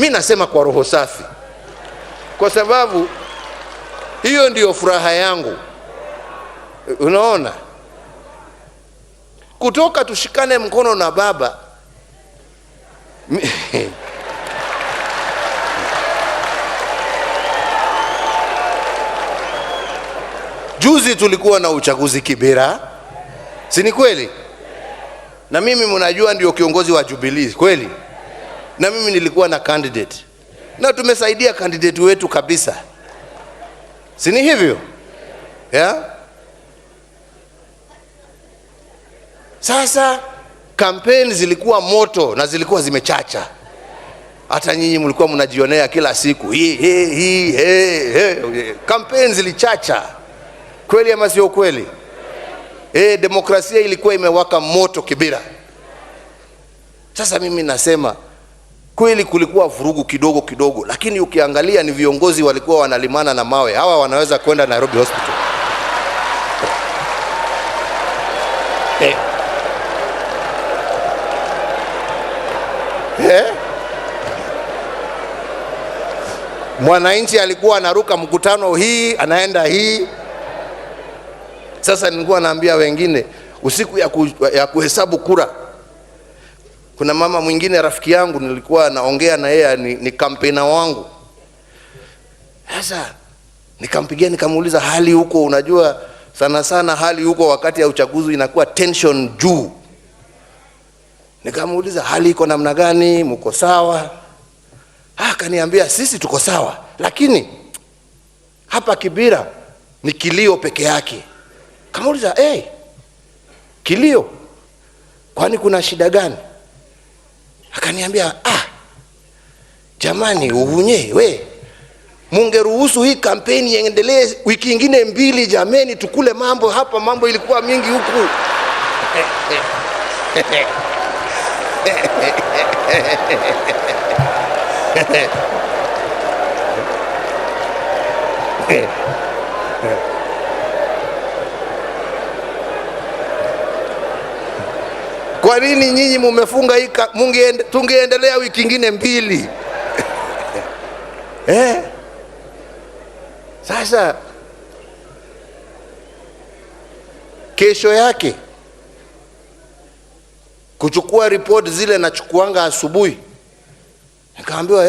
Mi nasema kwa roho safi, kwa sababu hiyo ndiyo furaha yangu. Unaona, kutoka tushikane mkono na baba Juzi tulikuwa na uchaguzi Kibera, si ni kweli? Na mimi mnajua ndio kiongozi wa Jubilee, kweli? Na mimi nilikuwa na candidate na tumesaidia candidate wetu kabisa, si ni hivyo? Yeah? Sasa kampeni zilikuwa moto na zilikuwa zimechacha. Hata nyinyi mlikuwa mnajionea kila siku hii hii hii he. Kampeni zilichacha kweli ama sio kweli? Demokrasia ilikuwa imewaka moto Kibera. Sasa mimi nasema kweli kulikuwa vurugu kidogo kidogo, lakini ukiangalia ni viongozi walikuwa wanalimana na mawe. Hawa wanaweza kwenda Nairobi Hospital. Mwananchi alikuwa anaruka mkutano hii anaenda hii. Sasa nilikuwa naambia wengine usiku ya kuhesabu kura, kuna mama mwingine rafiki yangu nilikuwa naongea na yeye, ni kampena wangu. Sasa nikampigia nikamuuliza hali huko, unajua sana sana hali huko wakati ya uchaguzi inakuwa tension juu. Nikamuuliza hali iko namna gani, mko sawa? Akaniambia sisi tuko sawa, lakini hapa Kibera ni kilio peke yake. Kamuuliza, hey, kilio? Kwani kuna shida gani? Akaniambia, jamani uhunye we, mungeruhusu hii kampeni iendelee wiki ingine mbili jameni, tukule mambo hapa, mambo ilikuwa mingi huku. Kwa nini nyinyi mumefunga hii? Tungeendelea wiki ingine mbili. Sasa kesho yake kuchukua report zile nachukuanga asubuhi, nikaambiwa